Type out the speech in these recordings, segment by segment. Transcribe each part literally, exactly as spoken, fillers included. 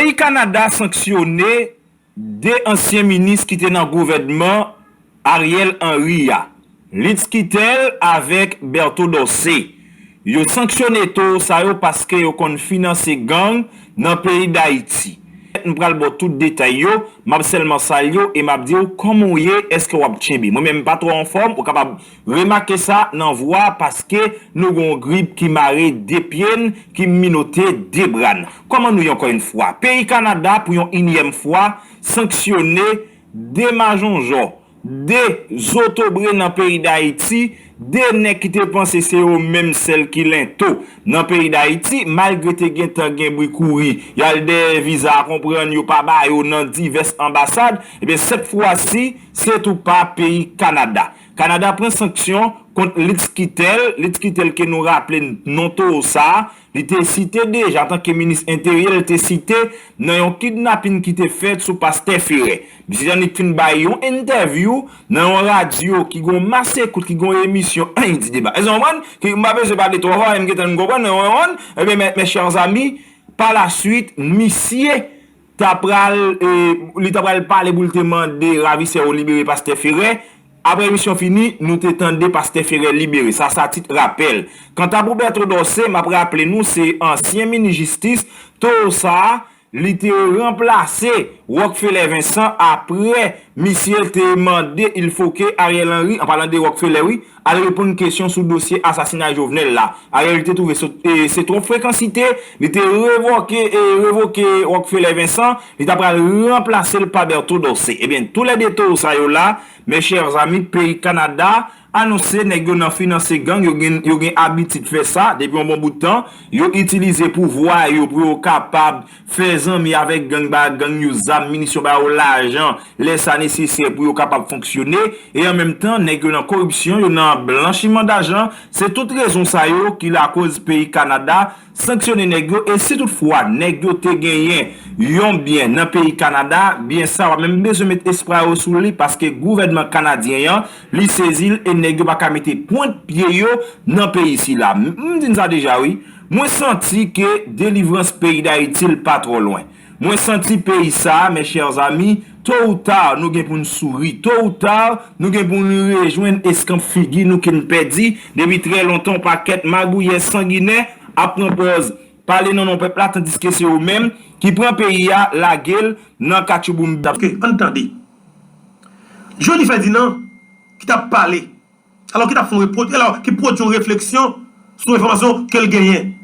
Peyi Kanada sanksyone de ansyen minis ki te nan gouvènman Ariel Henry a, Lizz Quitel avèk Berto Dorcé. Yo sanksyone towo sa yo paske yo konn finanse gang nan peyi Dayiti. M pral ba w tout detay yo, m ap sèlman salye w e m ap di w kòman w ye, èske w ap tchenbe. Mwen menm m pa twò anfòm, ou kapab remake sa nan vwa paske nou gen yon grip ki mare de pye n, ki minote de bra n. Kòman nou ye ankò yon fwa? Peyi Kanada pou yon inyèm fwa sanksyone de majonjò, de zotobre nan peyi Dayiti, de nèg ki te panse se yo menm sèl ki lento nan peyi Dayiti, malgre te gentan gen bri kouri, y al dèyè viza a, konprann yo pa ba yo nan divès anbasad, ebyen, sèt fwa si, se tou pa peyi Kanada. Kanada pran sanksyon kont Lizz Quitel, Lizz Quitel ke nou raple non towo sa a, li te site deja antanke minis enteryè, li te site nan yon kidnapin ki te fèt sou pastè Ferré. Misye annik fin bay yon entèvyou nan yon radyo ki gon mas ekout, ki gon emisyon, anyen di deba. Èske w konprann? Ki, m pa bezwen pale twò fò, m gentan konprann, w konprann? Ebyen, mes, mes chers amis, pa la suite, misye ta pral, e, li ta pral pale pou l te mande ravisè yo libere pastè Ferré. Apre emisyon fini, nou te tande pastè Ferré libere. Sa, sa tit rapèl. Kanta pou Berto Dorcé, m ap raple nou, se ansyen minis jistis. Towo sa a, li te ranplase Rockfeller Vincent apre misye te mande il faut que Ariel Henry, an palan de Rockfeller, wi, al reponn kesyon sou dosye asasinay Jovenel la. Ariel te twouve se, e, se twòp frekansite, li te revoke, e, revoke Rockfeller Vincent, li ta pral ranplase l pa Berto Dorcé. Ebyen, toulède towo sa yo la, mes chers amis, peyi Kanada anonse nèg yo nan finanse gang, yo gen, yo gen abitid fè sa depi yon bon bout tan. Yo itilize pouvwa yo pou yo kapab fè zanmi avèk gang, ba gang yo zam, minisyon, ba yo lajan, lè sa nesesè pou yo kapab fonksyone. E an menm tan, nèg yo nan koripsyon, yo nan blanchiman dajan. Se tout rezon sa yo ki lakoz peyi Kanada sanksyone nèg yo. E si toutfwa nèg yo te genyen yon byen nan peyi Kanada, byen sa yo pa menm bezwen met espwa yo sou li, paske gouvènman kanadyen an, li sezi l e nèg yo pa ka mete pwent pye yo nan peyi sila. M, m di n sa deja, wi. Mwen santi ke delivrans peyi Dayiti l pa twò lwen. Mwen santi peyi sa a, mes chers amis, tôt ou tard, nou gen pou n souri. Tôt ou tard, nou gen pou n rejwenn eskanp figi nou ke n pèdi depi trè lontan, yon pakèt magouyè sanginè ap pran pòz pale nan non pèp la, tandiske se yo menm ki pran peyi a, lage l nan katchouboum. Paske, ann tande. Johnny Ferdinand, ki t ap pale, alò ki t ap fè yon repro-, alò ki pwodui yon refleksyon sou enfòmasyon ke l genyen,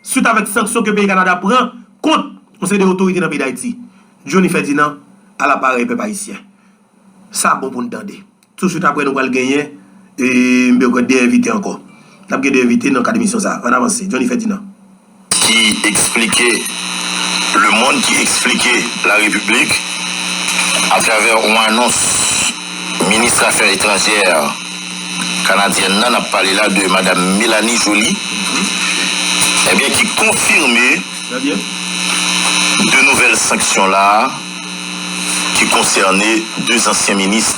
swit avèk sanksyon ke peyi Kanada pran kont yon seri de otorite nan peyi Dayiti. Johnny Ferdinand, al aparèy pèp ayisyen. Sa bon pou n tande. Touswit apre, nou pral genyen, e, m kwè de envite ankò. N ap gen de envite nan kad emisyon sa a. Ann avanse. Johnny Ferdinand. Ki eksplike lemonn, ki eksplike larepiblik atravè yon anons minis afè etranjè kanadyèn nan, n ap pale la de madam Mélanie Joly, ebyen, ki konfime de nouvèl sanksyon la ki konsène de ansyen minis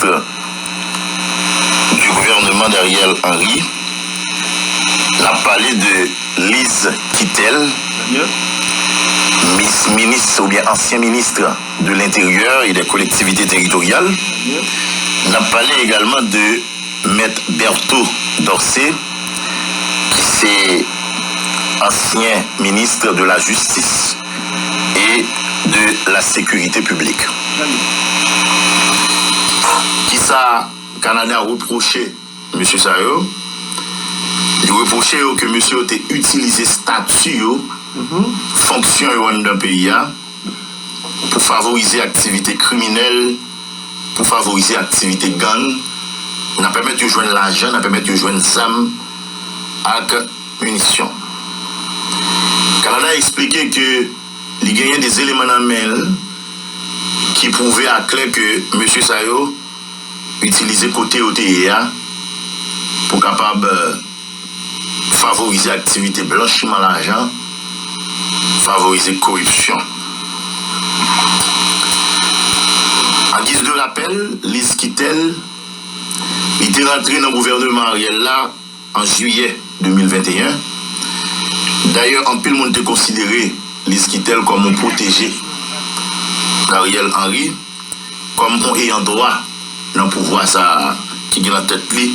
du gouvernement d'Ariel Henry. N ap pale de Lizz Quitel, mis-, minis oubyen ansyen minis de l'Intérieur et des Collectivités Territoriales. N ap pale egalman de Mèt Berto Dorcé, ki se ansyen minis de la Justice et de la Sécurité Publique. Kisa Kanada repwoche mesye sa yo? Li repwoche yo ke mesye yo te itilize stati yo, fonksyon yo anndan peyi a, pou favorize aktivite kriminèl, pou favorize aktivite gang, nan pèmèt yo jwenn lajan, nan pèmèt yo jwenn zam ak minisyon. Kanada eksplike ke li genyen de eleman nan men l ki pwouve aklè ke mesye sa yo itilize kote yo te ye a pou kapab, euh, favorize aktivite blanchiman lajan, favorize koripsyon. An giz de rapèl, Lizz Quitel, li te rantre nan gouvèneman Ariel la an jiyè de mil venteyen. Dayè, anpil moun te konsidere Lizz Quitel kòm yon pwoteje Ariel Henry kòm yon eyan dwa nan pouvwa sa a ki gen nan tèt li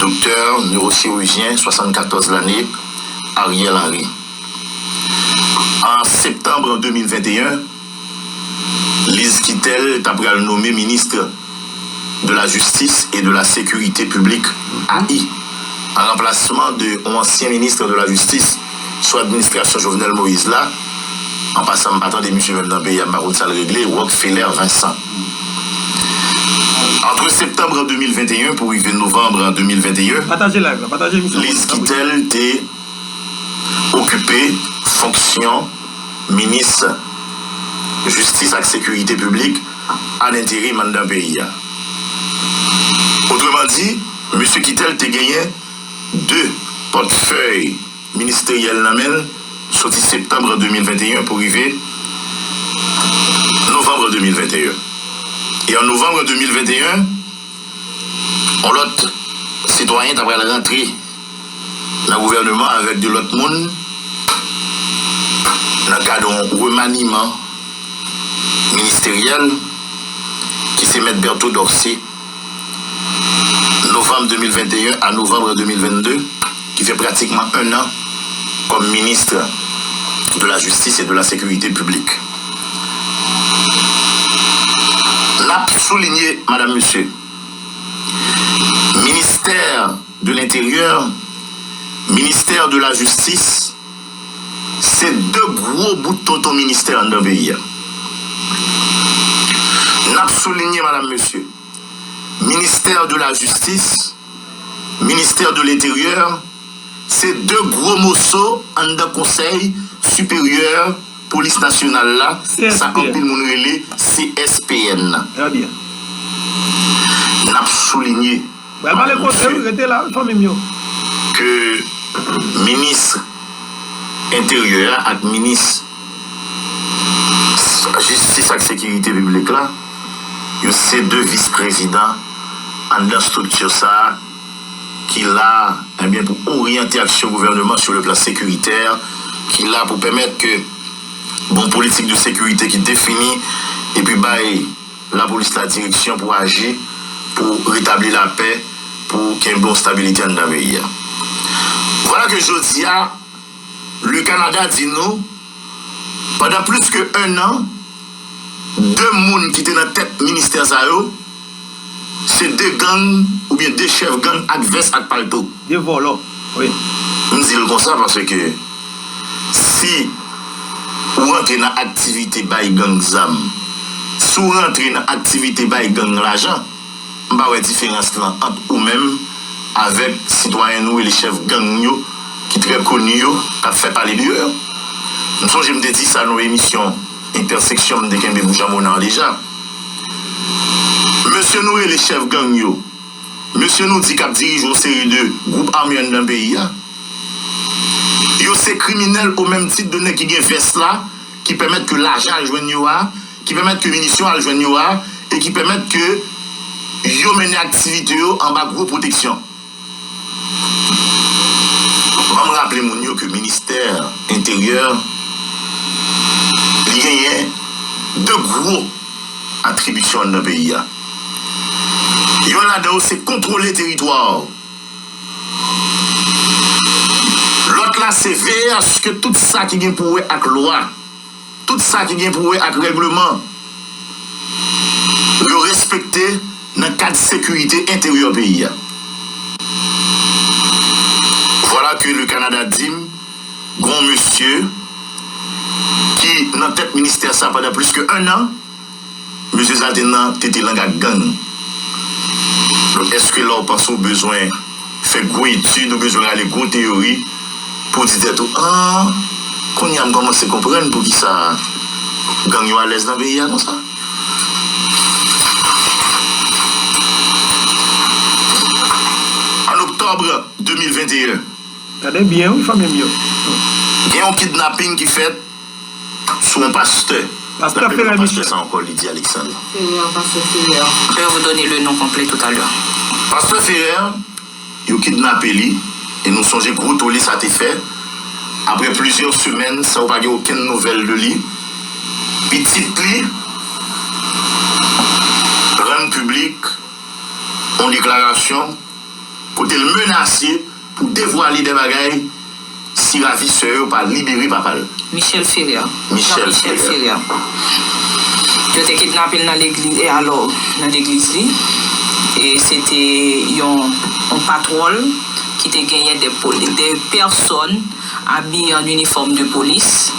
doktè newochirijyen swasannkatòz lane Ariel Henry. An septanm de mil venteyen, Lise Quitel ta pral nome ministre de la Justice et de la Sécurité Publique, A I, an ranplasman de yon ansyen ministre de la Justice sou administrasyon Jovenel Moïse la. An pasan, m pa tande misye menm nan peyi a, m pa konn sa l regle, Rockfeller Vincent. Antre septanm de mil venteyen pou rive novanm de mil venteyen, Pataje live la, pataje emisyon an. Lise Quitel te okipe fonksyon minis jistis ak sekirite piblik an enterim anndan peyi a. Otreman di, mesye Quitel te genyen de pòtfèy ministeryèl nan men l soti septanm de mil venteyen pou rive novanm de mil venteyen. E an novanm de mil venteyen, yon lòt sitwayen ta pral rantre nan gouvèneman avèk de lòt moun nan kad yon remaniman ministeryèl ki se Mèt Bertho Dorcé, novanm de mil venteyen a novanm de mil vennde, ki fè pratikman en an kòm minis de la Justice et de la Sécurité Publique. N ap soulinye, madam, mesye, ministè de l'Intérieur, ministè de la Justice, se de gwo bout tonton ministè anndan peyi a. N ap soulinye, madam, mesye, ministè de la Justice, ministè de l'Intérieur, se de gwo moso anndan Konsèy Siperyè Polis Nasyonal la, sa anpil moun rele C S P N. N ap soulinye, Pral pale kote wi, rete la wi, fanmi m yo. Ke minis enteryè a ak minis jistis ak sekirite piblik la, yo se de vis prezidan anndan estrikti sa a ki la, ebyen, pou oryante aksyon gouvèneman sou le plan sekiritè, ki la pou pèmèt ke bon politik de sekirite ki defini epi bay lapolis la direksyon pou aji, pou retabli lapè, pou kenbe yon stabilite anndan peyi a. Vwala ke jodi a, le Canada di nou, pandan plis ke en an, de moun ki te nan tèt ministè sa yo, se de gang oubyen de chèf gang ak vès ak palto. De vòlò, wi. M di l konsa paske si ou rantre nan aktivite bay gang zam, si w rantre nan aktivite bay gang lajan, m pa wè diferans lan ant ou menm avèk sitwayen nou rele chèf gang yo ki trè koni yo, k ap fè pale de yo. M sonje m te di sa nan yon emisyon Entèseksyon m te kenbe pou Jean Monard deja. Mesye nou rele chèf gang yo, mesye nou di k ap dirije yon seri de gwoup ame anndan peyi a, yo se kriminèl o menm tit de nèg ki gen vès la, ki pèmèt ke lajan al jwenn yo a, ki pèmèt ke minisyon al jwenn yo a, e ki pèmèt ke yo mennen aktivite yo anba gwo pwoteksyon. Ban m raple moun yo ke ministè enteryè, li genyen de gwo atribisyon anndan peyi a. Yonn ladan yo se kontwole teritwa. Lòt la se veye aske tout sa ki gen pou wè ak lwa, tout sa ki gen pou wè ak règleman, yo respekte nan kad sekirite enteryè peyi a. Vwala ke le Canada di m, gon mesye ki nan tèt ministè sa pandan plis ke en an, mesye sa te nan tete lang ak gang. Donk, èske lè w panse w bezwen fè gwo etid, ou bezwen rale gwo teyori pou w di tèt ou, ah, kounye a m kòmanse konprann poukisa gang yo alèz nan peyi a konsa? An oktòb de mil venteyen, Gade byen wi, fanmi m yo. Gen yon kidnaping ki fèt sou yon pastè. Pastè Ferè Michel. Pastè sa ankò, Lydie Alexandre. Ferrer, pastè Ferrer. Je vais vous donner le nom complet tout à l'heure. Pastè Ferrer, yo kidnape li, e nou sonje gwo toli sa te fè. Apre plizyè semèn, san yo pa gen okenn nouvèl de li, pitit li, piblik yon deklarasyon kote l menase pou devwale de bagay si ravisè yo pa libere papa l. Michel Ferrer. Michel Jean-Michel Ferrer. Ferrer. Yo te kidnape l nan legliz, e alò, nan legliz li. E se te yon, yon patwòl ki te genyen de poli-, de pèsòn abiye an inifòm de polis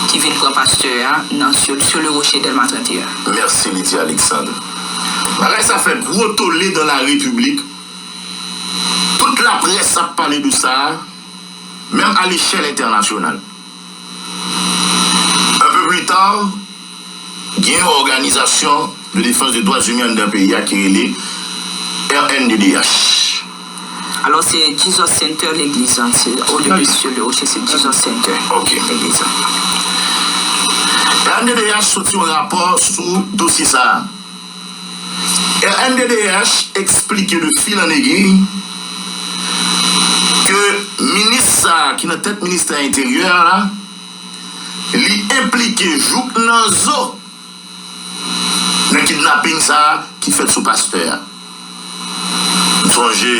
ki vin pran pastè a nan, sur, sur le rocher Dèlma trannteyen. Mèsi, Lydia Alexandre. Bagay sa fè gwo tole dans la République. Tout laprès ap pale de sa, menm a lechèl entènasyonal. Un peu plus tard, gen yon òganizasyon de défense de droits humains anndan peyi a ki rele R N D D H. Alò, se Jesus Center legliz la, se, olye de sur le rocher, se Jesus Center. Ok. Legliz la. R N D D H soti yon rapò sou dosye sa a. R N D D H eksplike de fil an egui ke minis sa a ki nan tèt ministè enteryè a la, li enplike jouk nan zo nan kidnaping sa a ki fèt sou pastè a. M sonje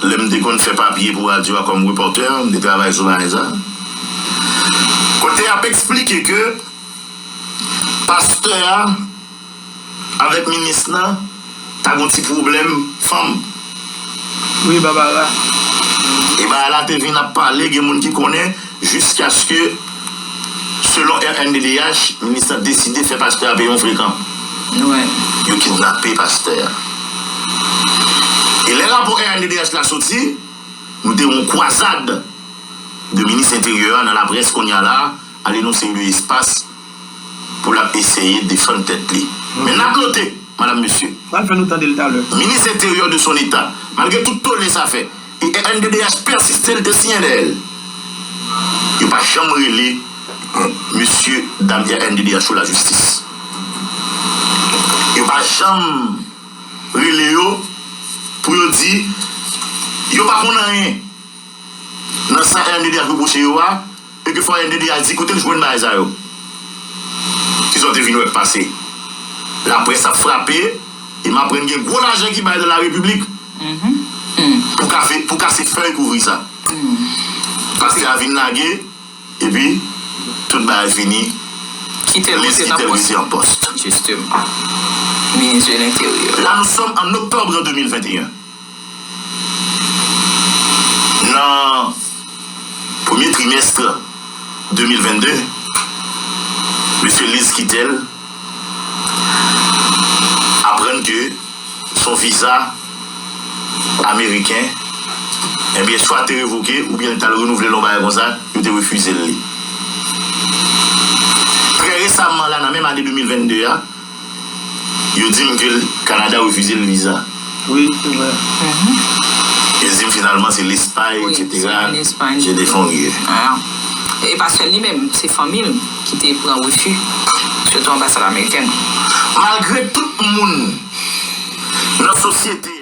lè m te konn fè papye pou radyo a kòm repòtè, m te travay sou bagay sa. Kote y ap eksplike ke pastè a avèk minis lan ta gon ti pwoblèm fanm. Wi, Babara. E bagay la te vin ap pale, gen moun ki konnen, jiskaske, selon R N D D H, minis lan deside fè pastè a peye yon frekan. Wi. Yo kidnape pastè a. E lè rapò R N D D H la soti, nou te wè yon kwazad de minis enteryè a nan laprès kounye a la, al nan yon seri de espas pou l ap eseye defann tèt li. Men n ap note, madam, mesye. Pral fè nou tande l talè. Minis enteryè de son eta, malgre tout tole sa fè, e R N D D H pèsiste, l te siyen dèyè l. Yo pa janm rele mesye dam R N D D H yo lajistis. Yo pa janm rele yo pou yo di yo pa konn anyen nan sa R N D D H repwoche yo a, e ke fò R N D D H di kote l jwenn bagay sa yo. Kisa w te vin wè k pase? Laprès ap frape, e m aprann gen gwo lajan ki bay nan la repiblik pou kafe, pou kase fèy kouvri sa. Pastè a vin lage, epi tout bagay fini. Kite l rete nan pòs. Kite l rete an pòs. Justement. Ministre de l'Intérieur. Là, nous sommes en octobre deux mille vingt et un. Nan premye trimès de mil venn de, mesye Liz Quitel aprann ke son viza ameriken, ebyen, swa te revoke oubyen l t al renouvle l yon bagay konsa, yo te refize l li. Trè resaman la, nan menm ane de mil venn de a, yo di m ke Kanada refize l viza. Wi, se vre. Yo di m finalman se Lespay, etsetera. Lespay. Yo te fè yon reyè. E pa sèl li menm, se fanmi l ki te pran refi, sitou anbasad amerikèn. Malgre tout moun nan sosyete